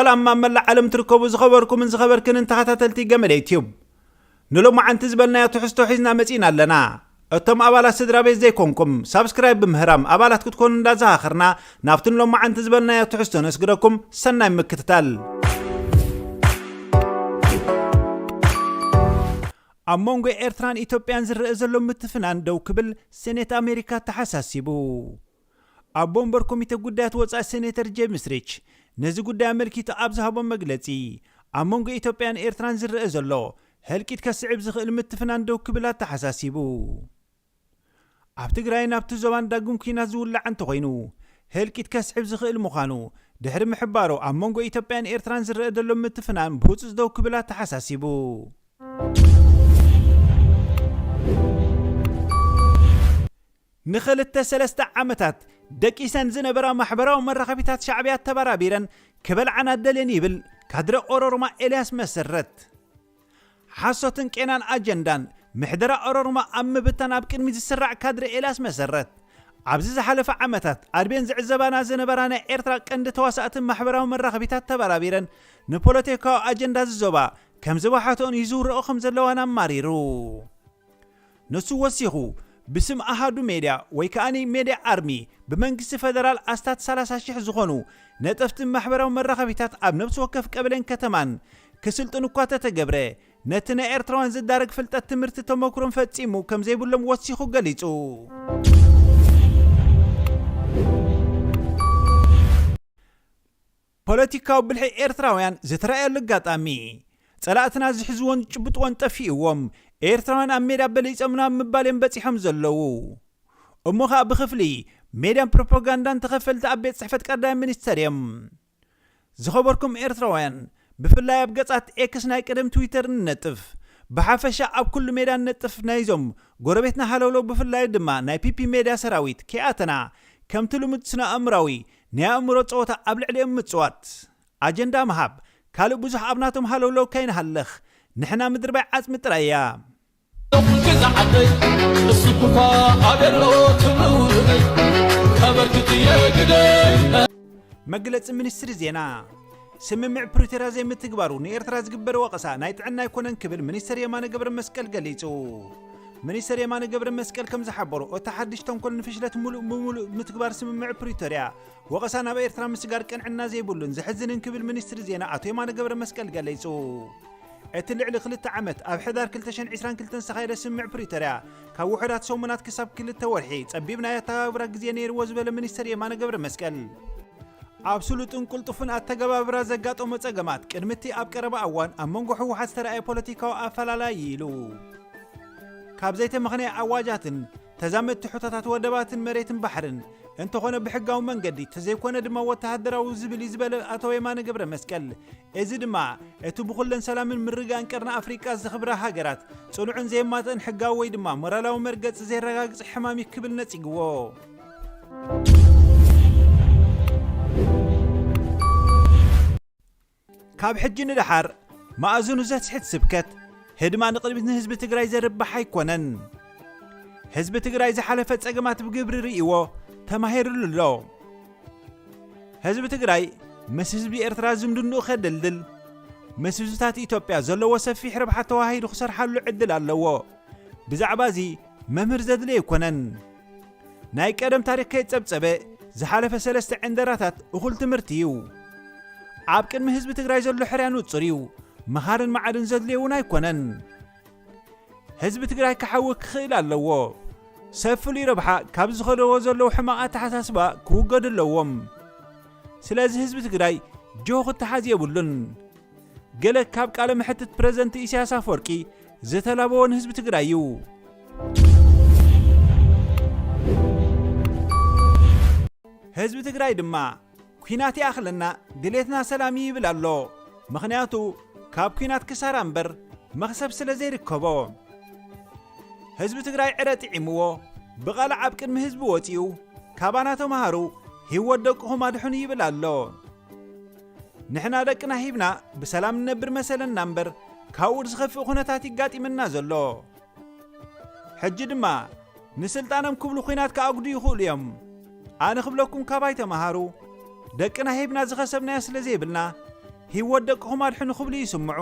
ሰላም ኣብ መላእ ዓለም ትርከቡ ዝኸበርኩምን ዝኸበርክንን ተኸታተልቲ ገመደ ዩትዩብ። ንሎማዓንቲ ዝበልናዮ ትሕዝቶ ሒዝና መጺእና ኣለና። እቶም ኣባላት ስድራ ቤት ዘይኮንኩም፣ ሳብስክራይብ ብምህራም ኣባላት ክትኮኑ እንዳዘኻኸርና፣ ናብቲ ንሎማዓንቲ ዝበልናዮ ትሕዝቶ ነስግረኩም። ሰናይ ምክትታል። ኣብ መንጎ ኤርትራን ኢትዮጵያን ዝረአ ዘሎ ምትፍናን ደው ክብል ሴኔት ኣሜሪካ ተሓሳሲቡ። ኣቦ ወንበር ኮሚተ ጉዳያት ወጻኢ ሴኔተር ጄምስ ሪች ነዚ ጉዳይ ኣመልኪቱ ኣብ ዝሃቦ መግለጺ፣ ኣብ መንጎ ኢትዮጵያን ኤርትራን ዝረአ ዘሎ ህልቂት ከስዕብ ዝኽእል ምትፍናን ደው ክብል ኣተሓሳሲቡ። ኣብ ትግራይን ኣብቲ ዞባን ዳግም ኲናት ዝውላዕ እንተኾይኑ፣ ህልቂት ከስዕብ ዝኽእል ምዃኑ ድሕሪ ምሕባሩ፣ ኣብ መንጎ ኢትዮጵያን ኤርትራን ዝረአ ዘሎ ምትፍናን ብህጹጽ ደው ክብል ኣተሓሳሲቡ። ንኽልተ ሰለስተ ዓመታት ደቂሰን ዝነበራ ማሕበራዊ መራኸቢታት ሻዕብያ ተበራቢረን ክበልዓና ደልየን ይብል ካድረ ኦሮሩማ ኤልያስ መሰረት። ሓሶትን ቄናን ኣጀንዳን ምሕደራ ኦሮሩማ ኣብ ምብታን ኣብ ቅድሚ ዝስራዕ ካድረ ኤልያስ መሰረት፣ ኣብዚ ዝሓለፈ ዓመታት ኣድቤን ዝዕዘባና ዝነበራ ናይ ኤርትራ ቀንዲ ተዋሳእትን ማሕበራዊ መራኸቢታት ተበራቢረን ንፖለቲካዊ ኣጀንዳ ዝዞባ ከም ዝበሓትኦን ይዝውረኦ ከም ዘለዋን ኣማሪሩ። ንሱ ወሲኹ፣ ብስም ኣሃዱ ሜድያ ወይ ከኣኒ ሜድያ ኣርሚ ብመንግስቲ ፈደራል ኣስታት ሰላሳ ሺሕ ዝኾኑ ነጠፍቲ ማሕበራዊ መራኸቢታት ኣብ ነፍሲ ወከፍ ቀበሌን ከተማን ክስልጥን እኳ ተተገብረ፣ ነቲ ናይ ኤርትራውያን ዝዳረግ ፍልጠት ትምህርቲ ተመክሮን ፈጺሙ ከም ዘይብሎም ወሲኹ ገሊጹ። ፖለቲካዊ ብልሒ ኤርትራውያን ዝተራእየሉ ኣጋጣሚ፣ ጸላእትና ዝሕዝዎን ጭብጥዎን ጠፊእዎም፣ ኤርትራውያን ኣብ ሜዳ በሊጾምና ኣብ ምባል እዮም በጺሖም ዘለዉ። እሞ ኸኣ ብኽፍሊ ሜድያን ፕሮፓጋንዳን ተኸፈልቲ ኣብ ቤት ጽሕፈት ቀዳማይ ሚኒስተር እዮም። ዝኸበርኩም ኤርትራውያን፣ ብፍላይ ኣብ ገጻት ኤክስ ናይ ቀደም ትዊተር ንነጥፍ፣ ብሓፈሻ ኣብ ኩሉ ሜዳ ንነጥፍ ናይዞም ጎረቤትና ሃለውለው ብፍላይ ድማ ናይ ፒፒ ሜድያ ሰራዊት ከይኣተና፣ ከምቲ ልሙድ ስነ ኣእምራዊ ናይ ኣእምሮ ጸወታ ኣብ ልዕሊኦም ምጽዋት፣ ኣጀንዳ ምሃብ፣ ካልእ ብዙሕ ኣብ ናቶም ሃለውለው ከይንሃልኽ፣ ንሕና ምድርባይ ዓጽሚ ጥራይ እያ። ግዛዓተይ እሱ ኩፋ ኣበሎ ትምውነይ ከበርክት የግደይ። መግለጺ ሚኒስትሪ ዜና። ስምምዕ ፕሪቶርያ ዘይምትግባሩ ንኤርትራ ዝግበር ወቐሳ ናይ ጥዕና ኣይኮነን ክብል ሚኒስተር የማነ ገብረ መስቀል ገሊጹ። ሚኒስተር የማነ ገብረ መስቀል ከም ዝሓበሮ፣ እቲ ሓድሽ ተንኮል ንፍሽለት ምሉእ ብምሉእ ምትግባር ስምምዕ ፕሪቶርያ ወቐሳ ናብ ኤርትራ ምስጋር ቅንዕና ዘይብሉን ዘሕዝንን ክብል ሚኒስትሪ ዜና ኣቶ የማነ ገብረ መስቀል ገሊጹ። እቲ ልዕሊ ክልተ ዓመት ኣብ ሕዳር ክልተ ሽሕን ዕስራን ክልተን ዝተኻየደ ስምምዕ ፕሪቶርያ ካብ ውሑዳት ሰሙናት ክሳብ ክልተ ወርሒ ጸቢብ ናይ ኣተገባብራ ግዜ ነይርዎ ዝበለ ሚኒስተር የማነ ገብረ መስቀል፣ ኣብ ስሉጥን ቅልጡፍን ኣተገባብራ ዘጋጠሞ ጸገማት ቅድሚ እቲ ኣብ ቀረባ እዋን ኣብ መንጎ ህወሓት ዝተራእየ ፖለቲካዊ ኣፈላላይ ኢሉ። ካብ ዘይተመኽነየ ኣዋጃትን ተዛመድቲ ሕቶታት ወደባትን መሬትን ባሕርን እንተኾነ ብሕጋዊ መንገዲ ተዘይኮነ ድማ ወተሃደራዊ ዝብል እዩ ዝበለ ኣቶ የማነ ገብረ መስቀል፣ እዚ ድማ እቲ ብኹለን ሰላምን ምርግጋእን ቀርኒ ኣፍሪቃ ዘኽብራ ሃገራት ጽኑዕን ዘየማትእን ሕጋዊ ወይ ድማ ሞራላዊ መርገጺ ዘየረጋግጽ ሕማም እዩ ክብል ነጺግዎ። ካብ ሕጂ ንደሓር መኣዝኑ ዘስሕት ስብከት ህድማ ንቕድሚት ንህዝቢ ትግራይ ዘርባሕ ኣይኮነን። ህዝቢ ትግራይ ዝሓለፈ ጸገማት ብግብሪ ርእይዎ ተማሂሩሉ ኣሎ። ህዝቢ ትግራይ ምስ ህዝቢ ኤርትራ ዝምድንኡ ከደልድል፣ ምስ ህዝብታት ኢትዮጵያ ዘለዎ ሰፊሕ ረብሓ ተዋሂዱ ክሰርሓሉ ዕድል ኣለዎ። ብዛዕባ እዚ መምህር ዘድልዮ ኣይኮነን። ናይ ቀደም ታሪኽ ከይጸብጸበ ዝሓለፈ ሰለስተ ዕንደራታት እኹል ትምህርቲ እዩ። ኣብ ቅድሚ ህዝቢ ትግራይ ዘሎ ሕርያ ንጹር እዩ። መኻርን መዓድን ዘድልዮ እውን ኣይኮነን። ህዝቢ ትግራይ ክሓዊ ክኽእል ኣለዎ። ሰብ ፍሉይ ረብሓ ካብ ዝኸደዎ ዘለዉ ሕማቕ ኣተሓሳስባ ክውገዱ ኣለዎም። ስለዚ ህዝቢ ትግራይ ጆሆ ክተሓዝ የብሉን። ገለ ካብ ቃለ መሕትት ፕረዚደንት ኢሳያስ ኣፈወርቂ ዝተላበዎ ንህዝቢ ትግራይ እዩ። ህዝቢ ትግራይ ድማ፣ "ኲናት ይኣኽለና፣ ድሌትና ሰላም እዩ" ይብል ኣሎ። ምኽንያቱ፣ ካብ ኲናት ክሳራ እምበር መኽሰብ ስለ ዘይርከቦ። ህዝቢ ትግራይ ዕረ ጥዒምዎ፣ ብቓልዕ ኣብ ቅድሚ ህዝቢ ወጺኡ፣ "ካባና ተምሃሩ፣ ህይወት ደቅኹም ኣድሕኑ" ይብል ኣሎ። ንሕና ደቅና ሂብና ብሰላም ንነብር መሰለና እምበር፣ ካብኡ ዝኸፍእ ኩነታት ይጋጢመና ዘሎ። ሕጂ ድማ ንስልጣኖም ክብሉ ኲናት ክኣጉዱ ይኽእሉ እዮም። ኣነ ክብለኩም፣ ካባይ ተምሃሩ። ደቅና ሂብና ዝኸሰብናዮ ስለ ዘይብልና፣ ህይወት ደቅኹም ኣድሕኑ ክብሉ ይስምዑ።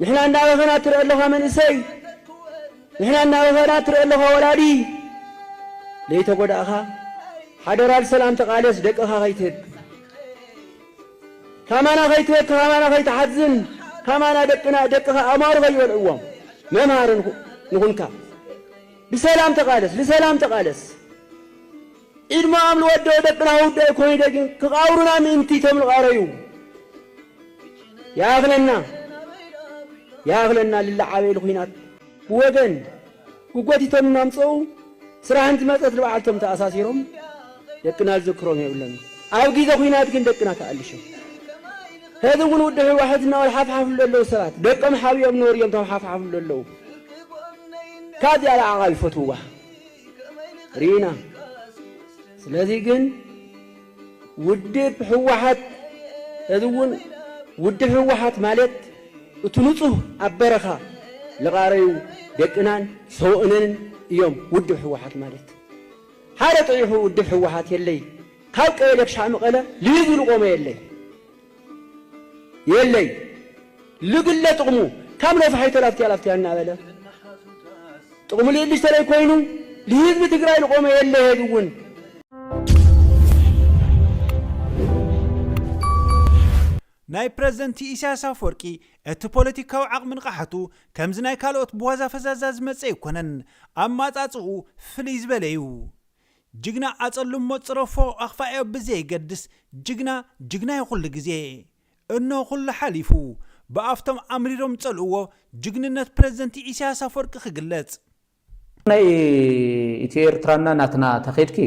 ንሕና እናበኸና ትርኢ ኣለኻ መንእሰይ፣ ንሕና እናበኸና ትርኢ ኣለኻ ወላዲ። ለይተጎዳእኻ ሓደራ ልሰላም ተቓለስ፣ ደቅኻ ከይትህብ፣ ካማና ከይትህብ፣ ካማና ከይትሓዝን፣ ካማና ደቅና ደቅኻ ኣማሩ ከይበልዕዎም መምሃሪ ንኹ- ንኹንካ። ብሰላም ተቓለስ፣ ልሰላም ተቓለስ። ኢድሞኣም ልወደኦ ደቅና ውዳይ ኮይኑ ደግን ክቓብሩና ምእንቲ እቶም ልቓረዩ። ይኣኽለና፣ ይኣኽለና ልለዓበ ኢሉ ኹናት ብወገን ጉጎቲቶም እናምፀኡ ስራሕን ዝመፀት ልበዓልቶም ተኣሳሲሮም ደቅና ዝዝክሮም የብሎምን። ኣብ ግዜ ኹናት ግን ደቅና ተኣልሾም። ሕዚ እውን ውዲ ህወሓት እናበሉ ሓፍሓፍሉ ዘለዉ ሰባት ደቆም ሓብዮም ኖርዮም እቶም ሓፍሓፍሉ ዘለዉ ካብዚኣ ለዓቓ ይፈትውዋ ርኢና። ስለዚ ግን ውድብ ህወሓት እዚ እውን ውድብ ህወሓት ማለት እቲ ንፁህ ኣብ በረኻ ልቓረዩ ደቅናን ሰውእነንን እዮም ውድብ ህወሓት ማለት። ሓደ ጥዒሑ ውድብ ህወሓት የለይ ካብ ቀበሌ ክሻዕ መቐለ ልዩ ዝልቆመ የለይ የለይ ልግለ ጥቕሙ ካብ ነፋሒቶ ላፍትያ ላፍትያ እናበለ ጥቕሙ ልእልሽ ተለይ ኮይኑ ልህዝቢ ትግራይ ልቆመ የለ ህዝቢ እውን ናይ ፕረዚደንት ኢሳያስ ኣፈወርቂ እቲ ፖለቲካዊ ዓቕሚ ንቕሓቱ ከምዚ ናይ ካልኦት ብዋዛ ፈዛዛ ዝመጸ ኣይኮነን። ኣማጻጽኡ ፍልይ ዝበለ እዩ። ጅግና ኣጸልሞ ጽረፎ ኣኽፋዮ ብዘየገድስ ጅግና ጅግና እዩ ኩሉ ግዜ። እኖ ኩሉ ሓሊፉ ብኣፍቶም ኣምሪሮም ጸልእዎ ጅግንነት ፕረዚደንት ኢሳያስ ኣፈወርቂ ክግለጽ። ናይ ኢትዮ ኤርትራና ናትና ተኸድኪ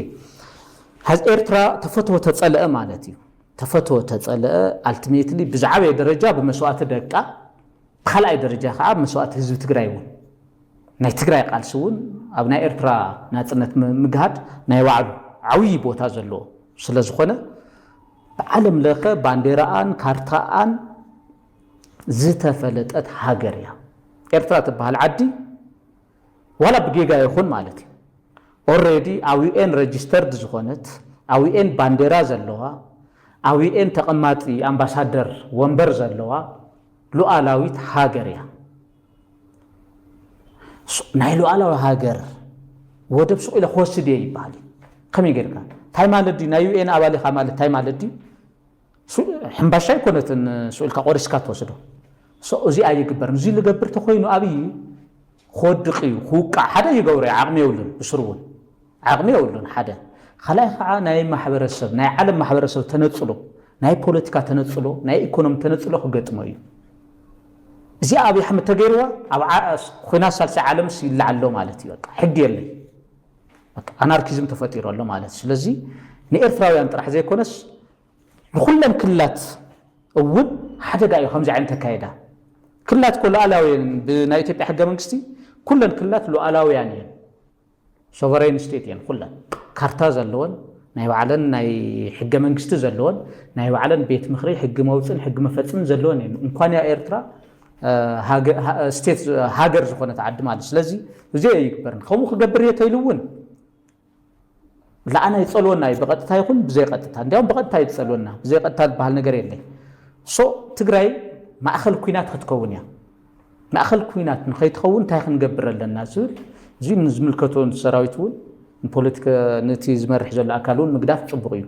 ሀዝ ኤርትራ ተፈትወ ተጸለአ ማለት እዩ። ተፈትወ ተጸለአ ኣልቲሜትሊ ብዝዓበየ ደረጃ ብመስዋእቲ ደቃ ብካልኣይ ደረጃ ከዓ መስዋእቲ ህዝቢ ትግራይ እውን ናይ ትግራይ ቃልሲ እውን ኣብ ናይ ኤርትራ ናፅነት ምግሃድ ናይ ባዕሉ ዓብዪ ቦታ ዘለዎ ስለዝኾነ ብዓለም ለኸ ባንዴራኣን ካርታኣን ዝተፈለጠት ሃገር እያ። ኤርትራ ትበሃል ዓዲ ዋላ ብጌጋ ይኹን ማለት እዩ ኦሬዲ ኣብ ዩኤን ረጅስተርድ ዝኾነት ኣብ ዩኤን ባንዴራ ዘለዋ ኣብ ዩኤን ተቐማጢ ኣምባሳደር ወንበር ዘለዋ ሉኣላዊት ሃገር እያ። ናይ ሉኣላዊ ሃገር ወደብ ሱቕ ኢለ ክወስድ እየ ይበሃል እዩ። ከመይ ጌርካ? እንታይ ማለት ድዩ? ናይ ዩኤን ኣባል ኢኻ ማለት እንታይ ማለት ድዩ? ሕምባሻ ኣይኮነትን ስኡ ኢልካ ቆሪስካ ትወስዶ። እዚኣ ይግበርን። እዚ ልገብር ተኮይኑ ኣብይ ክወድቕ እዩ፣ ክውቃዕ ሓደ ይገብሮ እዩ፣ ዓቕሚ የብሉን። ብስሩ እውን ዓቕሚ የብሉን ሓደ። ካልኣይ ከዓ ናይ ማሕበረሰብ ናይ ዓለም ማሕበረሰብ ተነፅሎ፣ ናይ ፖለቲካ ተነፅሎ፣ ናይ ኢኮኖሚ ተነፅሎ ክገጥሞ እዩ። እዚኣ ኣብይ ኣሕመድ ተገይርዋ ኣብ ዓ- ኹናት ሳልሳይ ዓለምስ ይላዓል ኣሎ ማለት እዩ። በቃ ሕጊ የለይ። በቃ ኣናርኪዝም ተፈጢሩ ኣሎ ማለት እዩ። ስለዚ ንኤርትራውያን ጥራሕ ዘይኮነስ ንኹለን ክልላት እውን ሓደጋ እዩ ከምዚ ዓይነት ኣካይዳ። ክልላት እኮ ሉኣላውያን ብናይ ኢትዮጵያ ሕገ መንግስቲ ኩለን ክልላት ሉኣላውያን እየን። ሶቨሬን ስቴት እየን ኩለን ካርታ ዘለወን ናይ ባዕለን ናይ ሕገ መንግስቲ ዘለወን ናይ ባዕለን ቤት ምክሪ ሕጊ መውፅን ሕጊ መፈፅምን ዘለወን እየን። እንኳን እያ ኤርትራ ስቴት ሃገር ዝኾነት ዓዲ ማለት ስለዚ እዚ ይግበርን ከምኡ ክገብር እየ ተይሉ እውን ለኣና ይፀልወና እዩ ብቐጥታ ይኹን ብዘይቐጥታ እንዲያውም ብቐጥታ እዩ ዝፀልወና ብዘይቐጥታ ዝበሃል ነገር የለይ ሶ ትግራይ ማእኸል ኩናት ክትከውን እያ ማእኸል ኩናት ንኸይትኸውን እንታይ ክንገብር ኣለና ዝብል እዚ ንዝምልከቶ ሰራዊት እውን ንፖለቲካ ነቲ ዝመርሕ ዘሎ ኣካል እውን ምግዳፍ ፅቡቕ እዩ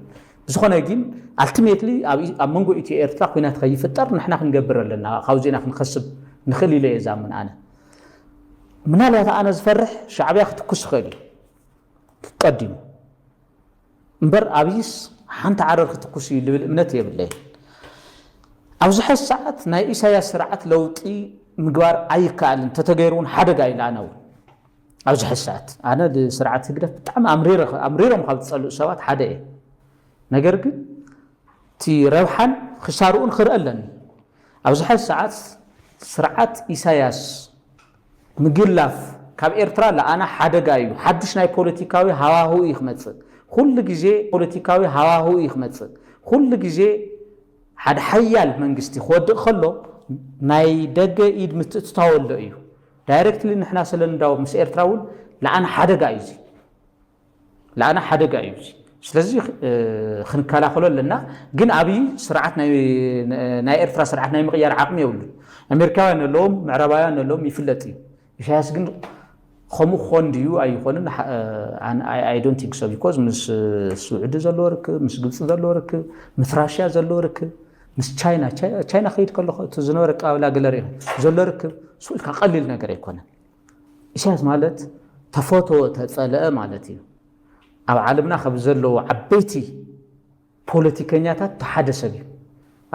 ብዝኾነ ግን ኣልቲሜትሊ ኣብ መንጎ ኢትዮ ኤርትራ ኩናት ከይፍጠር ንሕና ክንገብር ኣለና ካብዚና ክንከስብ ንኽእል ኢለ እየ ዝኣምን ኣነ ምናልባት ኣነ ዝፈርሕ ሻዕብያ ክትኩስ ይኽእል እዩ ቀዲሙ እምበር ኣብይስ ሓንቲ ዓረር ክትኩስ እዩ ልብል እምነት የብለይን ኣብዚ ሕዚ ሰዓት ናይ ኢሳያስ ስርዓት ለውጢ ምግባር ኣይከኣልን ተተገይሩ እውን ሓደጋ ኢለ ኣነ እውን ኣብዚ ሕዚ ሰዓት ኣነ ስርዓት ህግደፍ ብጣዕሚ ኣምሪሮም ካብ ዝፀልኡ ሰባት ሓደ እየ ነገር ግን እቲ ረብሓን ክሳርኡን ክርኢ ኣለኒ ኣብዚ ሕዚ ሰዓት ስርዓት ኢሳያስ ምግላፍ ካብ ኤርትራ ለኣና ሓደጋ እዩ ሓዱሽ ናይ ፖለቲካዊ ሃዋሁ እዩ ክመፅእ ኩሉ ግዜ ፖለቲካዊ ሃዋሁ እዩ ክመፅእ ኩሉ ግዜ ሓደ ሓያል መንግስቲ ክወድቕ ከሎ ናይ ደገ ኢድ ምትእትታወሎ እዩ ዳይረክትሊ ንሕና ስለንዳው ምስ ኤርትራ እውን ለኣና ሓደጋ እዩ እዚ ለኣና ሓደጋ እዩ እዚ ስለዚ ክንከላኸሎ ኣለና። ግን ኣብይ ስርዓት ናይ ኤርትራ ስርዓት ናይ ምቕያር ዓቕሚ የብሉ። ኣሜሪካውያን ኣለዎም፣ ምዕራባውያን ኣለዎም፣ ይፍለጥ እዩ። ኢሳያስ ግን ከምኡ ክኾን ድዩ ኣይኾንን? I don't think so because ምስ ስዑዲ ዘለዎ ርክብ፣ ምስ ግብፂ ዘለዎ ርክብ፣ ምስ ራሽያ ዘለዎ ርክብ፣ ምስ ቻይና ቻይና ከይድ ከለኹ እቲ ዝነበረ ኣቀባብላ ገለ ርኢኹ ዘሎ ርክብ ስኢልካ ቀሊል ነገር ኣይኮነን። ኢሳያስ ማለት ተፈተወ ተፀለአ ማለት እዩ። ኣብ ዓለምና ካብ ዘለዉ ዓበይቲ ፖለቲከኛታት ተሓደ ሰብ እዩ።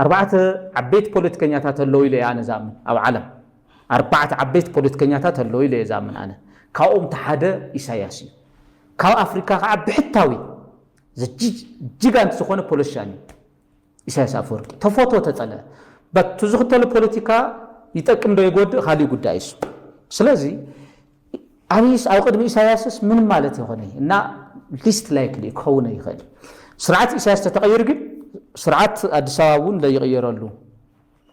ኣርባዕተ ዓበይቲ ፖለቲከኛታት ኣለዉ ኢለ ኣነ ዛምን ኣብ ዓለም ኣርባዕተ ዓበይቲ ፖለቲከኛታት ኣለዉ ኢለ ዛምን ኣነ ካብኦም ተሓደ ኢሳያስ እዩ። ካብ ኣፍሪካ ከዓ ብሕታዊ ጅጋንት ዝኾነ ፖለቲሻን እዩ። ኢሳያስ ኣፈወርቂ ተፈቶ ተፀለ በቱ ዝኽተሉ ፖለቲካ ይጠቅም ዶ ይጎድእ ካሊእ ጉዳይ እሱ። ስለዚ ኣብይስ ኣብ ቅድሚ ኢሳያስስ ምንም ማለት ይኾነ እና least likely ክኸውን ይኽእል። ስርዓት ኢሳያስ ተተቐይሩ ግን ስርዓት ኣዲስ ኣበባ እውን ለይቕየረሉ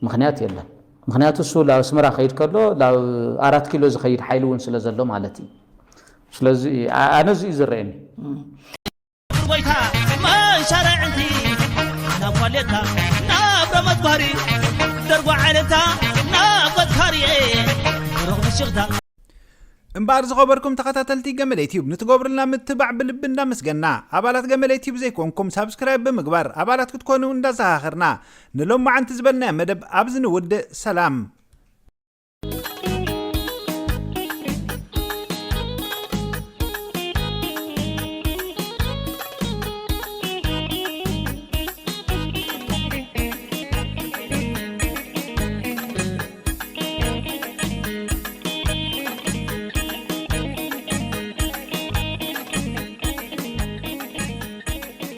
ምክንያት የለን። ምክንያቱ እሱ ላብ ኣስመራ ከይድ ከሎ ላብ ኣራት ኪሎ ዝኸይድ ሓይሊ እውን ስለ ዘሎ ማለት እዩ። ስለዚ ኣነ እዚ እዩ ዝረአየኒ። ጎይታ መሻርዕንቲ ናብ ኳሌታ ናብ ረመት ባህሪ ደርጓ ዓለታ ናብ በትካርየ ሩቕ ምሽኽታ እምበኣር ዝኸበርኩም ተኸታተልቲ ገመለ ዩትዩብ ንትገብሩልና ምትባዕ ብልቢ እንዳመስገና። ኣባላት ገመለ ዩትዩብ ዘይኮንኩም ሳብስክራይብ ብምግባር ኣባላት ክትኮኑ እንዳዘኻኸርና ንሎማዓንቲ ዝበልናዮ መደብ ኣብዚ ንውድእ። ሰላም።